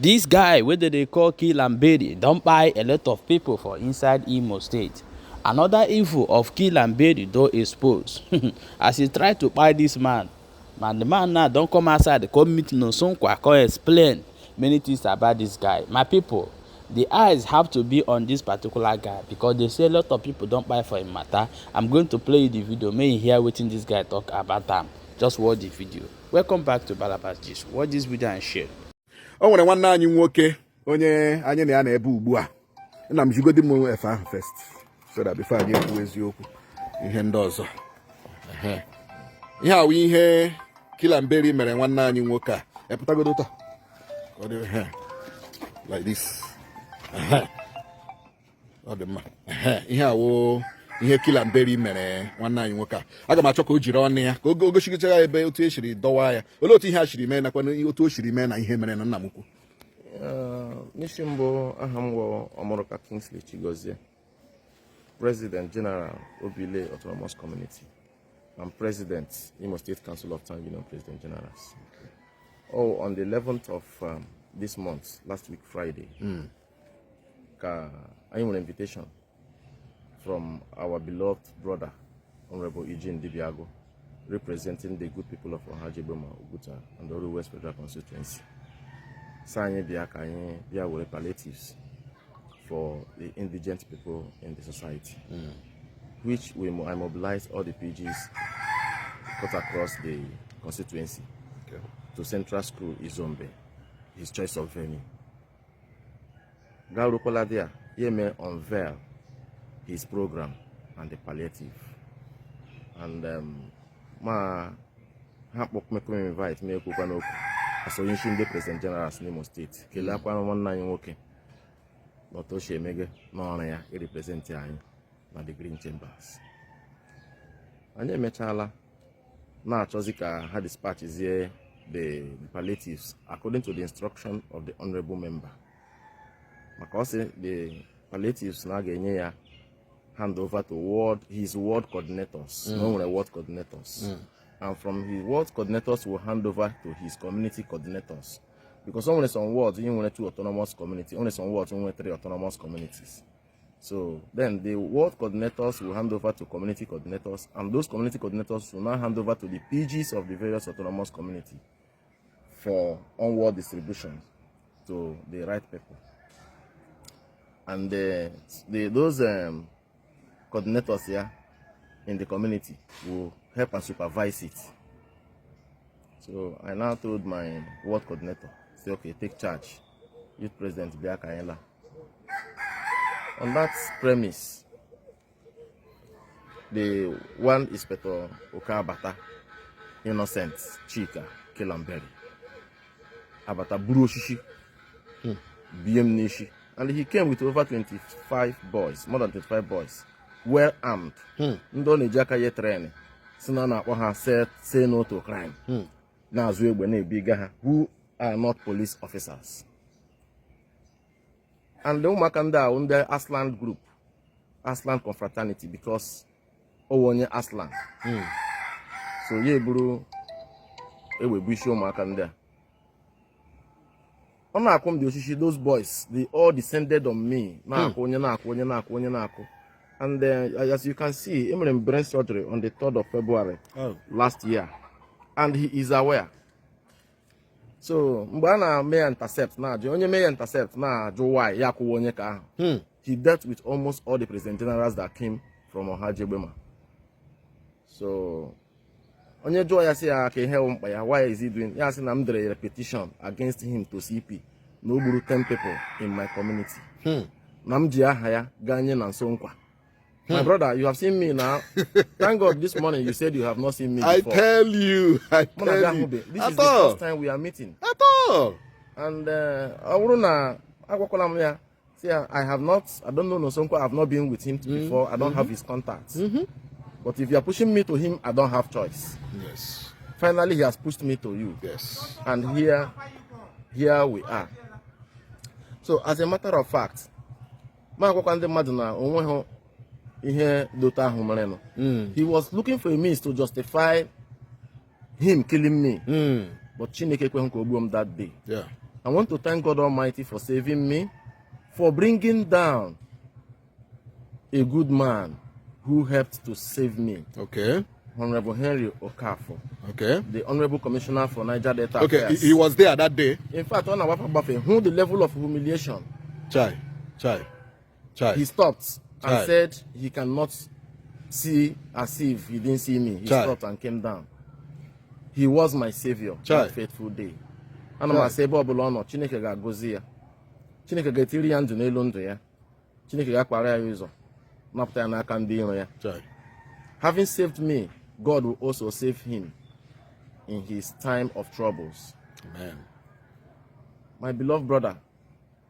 Dis guy wey dem dey call Kilamberi don kpai a lot of people for inside Imo State. Another evil of Kilamberi don expose as he try to kpai this man. And the man now don come outside come meet Nosunkwa, come explain many things about this guy. My people, the eyes have to be on this particular guy because they say a lot of people don kpai for him matter. I'm going to play you the video make you hear wetin this guy talk about am. Just watch the video. Welcome back to Balabas Gist. Watch this video and share. O nwere nwanne anyị nwoke onye anyị na ya na-ebe ugbu a. Nna m, jigodi m efe ahụ first so that before anyị ekwu eziokwu ihe ndị ọzọ. Ehe. Ihe awụ ihe Kilamberi mere nwanne anyị nwoke a. Epụtagodo taa ka ọ dị, ehe, like this. Ehe. Ọ dị mma. Ehe, ihe awụ ihe Kilamberi mere nwanne anyị nwoke a. Aga m achọ ka o jiri ọnụ ya ka o gosigicha ya ebe otu e siri dọwa ya, olee otu ihe a siri mee, nakwa otu o siri mee na ihe mere na nna m ukwu. N'isi mbụ, aha m wụ Ọmụrụka Kingsley Chigozie, President General, Obile Autonomous Community, and President, Imo State Council of Town Union President Generals. Oh, on the 11th of this month, last week Friday, ka anyị nwere invitation from our beloved brother, Honorable Eugene Dibiago, representing the good people of Ohaji Egbema, Oguta, and Oru West Federal Constituency. Sị anyị bịa ka anyị bịa were palliatives for the indigent people in the society, which I mobilized all the PGs cut across the constituency to Central School, Izombe, his choice of venue. Garukwala there, he may unveil his program and the palliative. And ma ha kpọkmekọ invite m, ekwukwa n'okwu as onye isi ndị president generals n'Imo Steeti, kelee akwa nwanne anyị nwoke n'otu o si emege n'ọrụ ya irepresent anyị na the Green Chambers. Anyị emechaala na-achọzi ka ha dispatchzie the palliatives according to the instruction of the honorable member, maka ọ sị the palliatives na a ga-enye ya hand over to ward, his ward coordinators, na o nwere ward coordinators, and from his ward coordinators will hand over to his community coordinators, because o nwere some wards ihe nwere two autonomous community, o nwere some wards nwere three autonomous communities. So then the ward coordinators will hand over to community coordinators, and those community coordinators will now hand over to the PGs of the various autonomous community for onward distribution to the right people. And those coordinators here in the community will help and supervise it. So I now told my ward coordinator, say, "Okay, take charge. Youth president, bịa ka anyị laa." On that premise, the one Inspector Okabata, Innocent Chika Kilamberi, abata buru osisi bie m n'isi, and he came with over 25 boys, more than 25 boys, well armed, ndị ọ na-eji aka ya train, si na a na-akpọ ha say no to crime, na-azụ egbe na-ebiga ha, who are not police officers. And ụmụaka ndị ahụ, ndị Aslan group, Aslan confraternity, because ọ wụ onye Aslan, so ya eburu egbe bụ isi ụmụaka ndị a. Ọ na-akwụ m dị osisi. Those boys, they all descended on me, na-akwụ onye, na-akwụ onye, na-akwụ onye, na-akwụ. And as you can see, emere m brain surgery on the 3rd of February last year, and he is aware. So mgbe a na-eme ya intercept, na-ajụ onye mee ya intercept, na-ajụ why ya akwụwa onye ka ahụ. He dealt with almost all the president generals that came from Ohaji Egbema. So onye jụọ ya, sị ya ka ihe wụ mkpa ya, why is he doing ya, sị na m dere petition against him to CP, na o gburu 10 people in my community, na m ji aha ya gaa nye na nso nkwa. My brother, you have seen me now. Thank God this morning you said you have not seen me I before. tell you, I Mụ na gị tell you. ahụbe. This At is the all. first time we are meeting. At all. And ọ bụrụ na agwakwala m ya, see, I have not, I don't know Nosonkwa. I have not been with him before. I don't have his contacts. But if you are pushing me to him, I don't have choice. Finally, he has pushed me to you. And here we are. So as a matter of fact, ma agwakwa ndị mmadụ na onweghị ihe dote ahụ merenụ. He was looking for a means to justify him killing me. But Chineke ekweghị ka o gbuo m that day. I want to thank God Almighty for saving me, for bringing down a good man who helped to save me. Honorable Henry Okafor, the Honorable Commissioner for Niger Delta Affairs. He was there that day. In fact, ọ na-agbafe agbafe hụ the level of humiliation. Chai, chai, chai. He stopped and Chai. said he cannot see as if he didn't see me. He Chai. stopped and came down. He was my savior Chai. that fateful day. Ana m Chai. asị ebe ọbụla ọ nọ, Chineke ga-agọzi ya. Chineke ga-etiri ya ndụ n'elu ndụ ya. Chineke ga-akpara ya ụzọ, napụta ya n'aka ndị iro ya. Chai. Having saved me, God will also save him in his time of troubles. Amen. My beloved brother,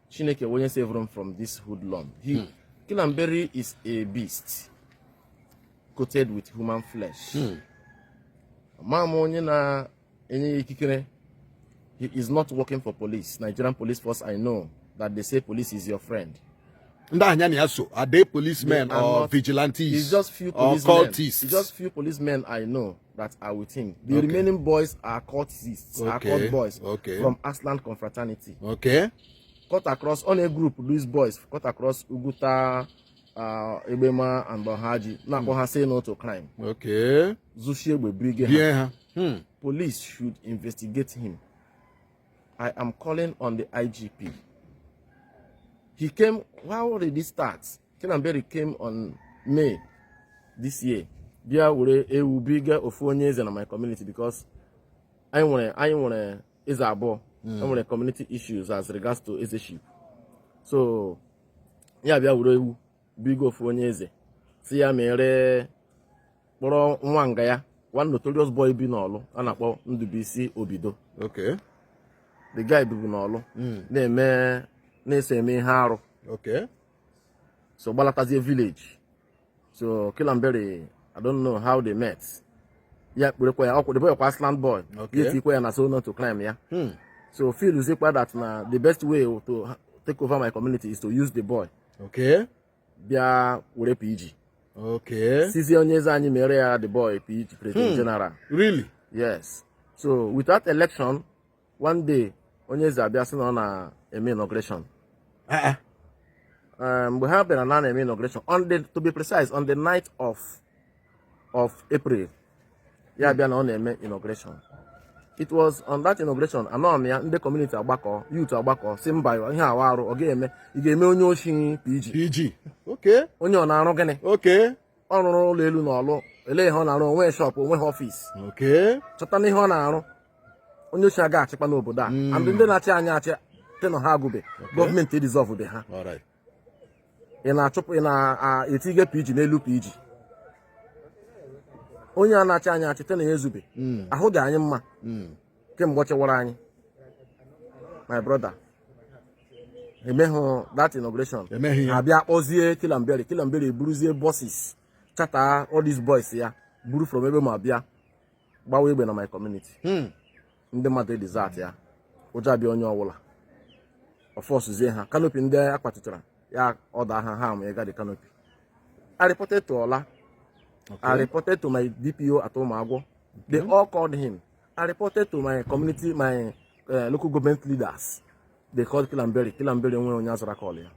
Chineke onye saved him from this hoodlum. Kilamberi is a beast coated with human flesh. Ma m onye na-enye ya ikikere. He is not working for police. Nigerian Police Force, I know that they say police is your friend. Ndị ahụ ya na ya so, are they policemen They are or not- vigilantes It's just few or policemen. cultists? It's just few policemen I know that are with him. The remaining boys are cultists, are cult boys from Aslan Confraternity. Cut across on a group, these boys cut across Uguta, Egbema and Ohaji. Na-akpọ ha "Say no to crime." Zuchie egbe brige ha. Bie ha. Police should investigate him. I am calling on the IGP. He came, how did it start? Kilamberi came on May this year. Bịa were ewu biga ofu onye eze na my community because anyị nwere eze abụọ. Anyị nwere community issues as regards to ezeship. So ya bịa were ewu biga ofu onye eze si ya mere kpọrọ nwa nga ya, one notorious boy bi n'Ọlụ a na-akpọ Ndubuisi Obido. The guy bibu n'Ọlụ na-eme na-eso eme ihe arụ. So gbalatazie village. So Kilamberi, I don't know how they met. Ya kperekwa ya ọkwụ, the boy kwa Aslan boy. Ya etikwa ya na "Say no to crime" ya. So feel zikwa that na the best way to take over my community is to use the boy. Bịa were PG. Sizie onye eze anyị mere ya the boy PG, president general. Really? Yes. So without election, one day onye eze abịa sị na ọ na-eme inauguration. Ah, ah. Mgbe ha bịara na na-eme inauguration, on the to be precise, on the 9th of April, ya bịa na ọ na-eme inauguration. It was on that inauguration anọ m ya, ndị community agbakọ, youth agbakọ, si mba, ihe awa arụ, ọ ga-eme ị ga-eme onye oshi PG? PG. Okay. Onye ọ na-arụ gịnị? Ọ rụrụ ụlọ elu na Ọlụ, elee ihe ọ na-arụ? Onwe shop, onwe ha office. Chọta n'ihe ọ na-arụ. Onye ochi aga achịkwa n'obodo a, and ndị na-achị anyị achị tenọ ha agụbe gọọmenti dissolve be ha. All right. Ị na-achụpụ, ị na-etige PG n'elu PG. Onye a na-achị anyị achị tenọ ya ezube ahụ dị anyị mma kemgbe ọ chịwara anyị. My brother, emeghụ that inauguration. Emeghị ya. Abịa kpọzie Kilamberi. Kilamberi eburuzie buses, chata all these boys ya buru from ebe ma bịa gbawa egbe na my community. Ndị mmadụ desert ya, ụjọ abịa onye ọbụla. Ọfọsụzie ha canopy ndị akpatụtara ya, ọda ha ha ma ịga the canopy. I reported to Ola. I reported to my DPO at Umuagwo. They all called him. I reported to my community, my local government leaders. They called Kilamberi. Kilamberi enweghị onye azara call ya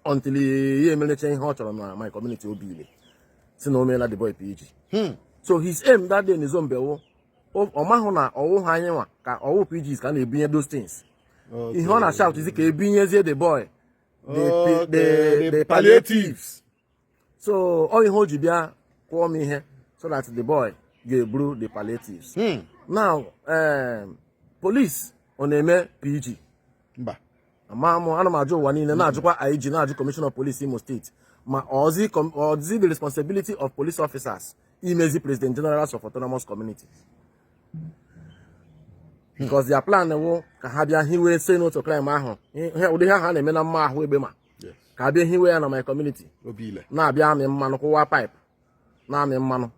until ya emerecha ihe ọ chọrọ na my community. Obile si na o meela the boy PG. So his aim that day n'Izombe, ọ mahụ na ọwụ ha anyị nwa ka ọwụ PGs ka a na-ebinye those things. Ihe ọ na-shout izi ka ebinyezie the boy the, the palliatives. So ọ ihe o ji bịa kwụọ m ihe so that the boy ga-eburu the palliatives. Now, police ọ na-eme PG? Mba. Ama m, ana m ajụ ụwa niile, na-ajụkwa IG, na-ajụ Commissioner of Police Imo State, ma ọzi the responsibility of police officers imezi president generals of autonomous communities, because their plan wụ ka ha bịa hiwe "Say no to crime" ahụ, ihe ụdị ha ha na-eme na mma ahụ egbe ma ka ha bịa hiwe ya na my community. Obile. Na-abịa amị mmanụ, kwụwa pipe na-amị mmanụ.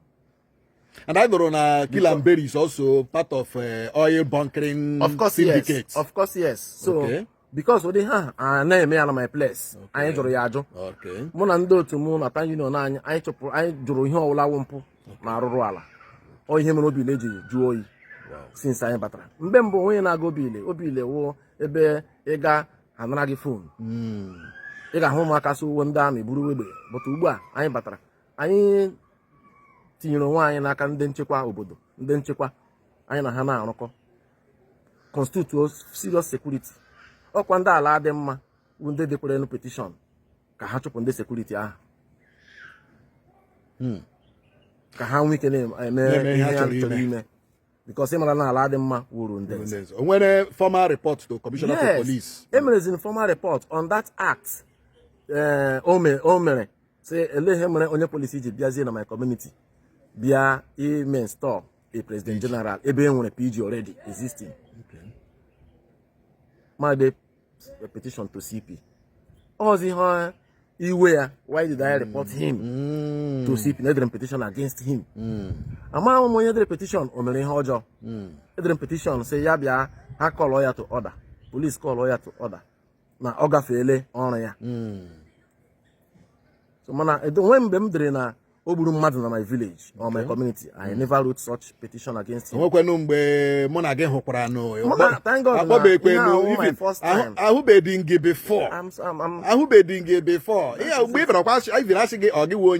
And I nụrụ na Kilamberi is also part of oil bunkering Of course, syndicate. yes, of course, yes. So because ụdị ha a na-eme ya na my place, anyị jụrụ ya ajụ. Mụ na ndị otu mụ na town union anyị, anyị chụpụrụ, anyị jụrụ ihe ọwụla wụ mpụ na arụrụ ala. Ọ ihe mere Obile ji jụọ oyi. Since anyị batara, mgbe mbụ onye na-aga Obile, Obile wụ ebe ị ga anara gị phone, ị ga-ahụ ụmụaka so uwe ndị amị buru egbe. But ugbu a anyị batara, anyị tinyere onwe anyị n'aka ndị nchekwa obodo. Ndị nchekwa anyị na ha na-arụkọ constitute serious security. Ọkwa ndị ala dị mma bụ ndị dekwere elu petition ka ha chụpụ ndị security ahụ, ka ha nwee ike na-eme na-eme ihe ihe ha ha chọrọ chọrọ ime. Ime, because ị mara na ala dị mma wuru ndị nze. O nwere formal report to commissioner for police? Emerezin formal report on that act. O mere sị ele ihe mere onye polisi ji bịazie na my community bịa ime install a president general ebe e nwere PG already existing. Ma de petition to CP, ọzi ihe iwe ya, why did I report him to CP? Na edere m petition against him. Amaghị m onye dere petition, o mere ihe ọjọọ. Edere m petition sị ya bịa, ha call ya to order, police call ya to order na ọ gafeele ọrụ ya. So mana onwe mgbe m dere na o gburu mmadụ na my village or my community, I never wrote such petition against him. Onwekwenụ mgbe mụ na gị hụkwara nụ? Mụ na- thank God na Akpọbekwenu. ihe ahụ my Even first time. Ahụbeghị gị before. I'm Ahụbeghị gị before. Ihe mgbe ị bịara kwa asị, even asị gị ọ gị wụ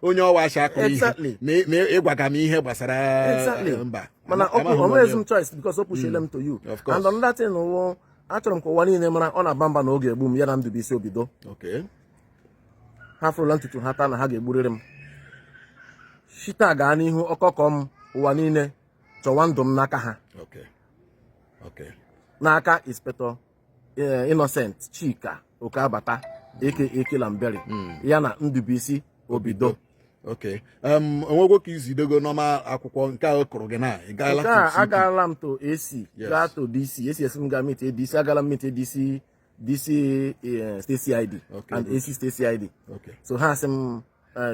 onye ọwa asị akụrụ ihe ma ịgwaga m ihe gbasara mba. Mana Amaghị m o nweghịzi onye. m choice because o pushiele m to you. Of course. And another thing wụ, achọrọ m ka ụwa niile mara, ọ na-aba mba na ọ ga-egbu m, ya na Ndụbụisi Obido. Ha fụrụla ntutu ha taa na ha ga-egburịrị m shita gaa n'ihu ọkọkọ m. Ụwa niile chọwa ndụ m n'aka ha, n'aka Inspector Innocent Chika Okabata aka Kilamberi, ya na Ndụbụisi Obido. Okay. Onwegwo ka izidego nọma akwụkwọ nke a kụrụ gị na ị gaala Nke a to CP? Agaala m to AC, gaa to DC. AC esi m gaa meet ADC. Agala m meet ADC, DC, state CID and AC state CID. So ha asị m,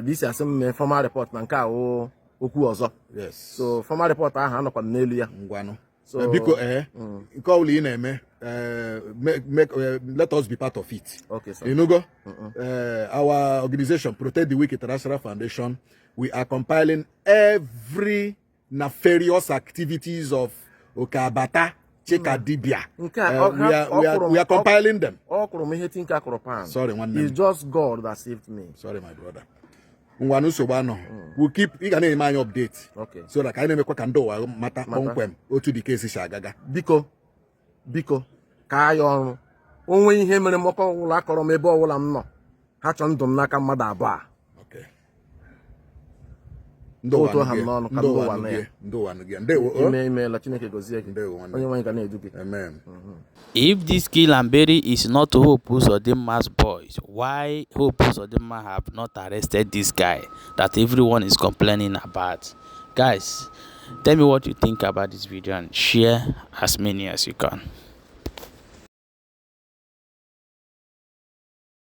DC asị m mee formal report na nke a wụ okwu ọzọ. So formal report ahụ anọkwa m n'elu ya. Ngwanụ. So Biko, nke ọbụla ị na-eme, let us be part of it. Okay, sir. Inugo? Our organization, Protect the Weak International Foundation, we are compiling every nefarious activities of Okabata Chikadibia. Nke a, We are compiling them. Ọ kụrụ m ihe tinka kụrụ pan. Sorry, nwanne m. It's just God that saved me. Sorry, my brother. Ngwanụ, nsogbu anọ. We keep, ị ga na-eme anyị update. Okay. So that ka anyị na-emekwa ka ndị ụwa mata kpọmkwem otu the case si agaga. Biko, biko, kaa ya ọrụ. Onwe ihe mere m, ọkọ ọwụla akọrọ m, ebe ọwụla m nọ, ha chọọ ndụ m n'aka mmadụ abụọ a. Okay. Ndị ụwa Otu ha m nụ gị. n'ọnụ ka Ndị ndị ụwa ụwa nụ nụ gị. ya. Ndị ụwa nụ gị. Ndewo. Oh. Ime imeela. Chineke gozie gị. Ndewo, nwanne. Onye nwaanyị ga na-edu gị. Amen. If this Kilamberi is not Hope Uzodinma's boys, why Hope Uzodinma have not arrested this guy that everyone is complaining about? Guys, tell me what you think about this video and share as many as you can.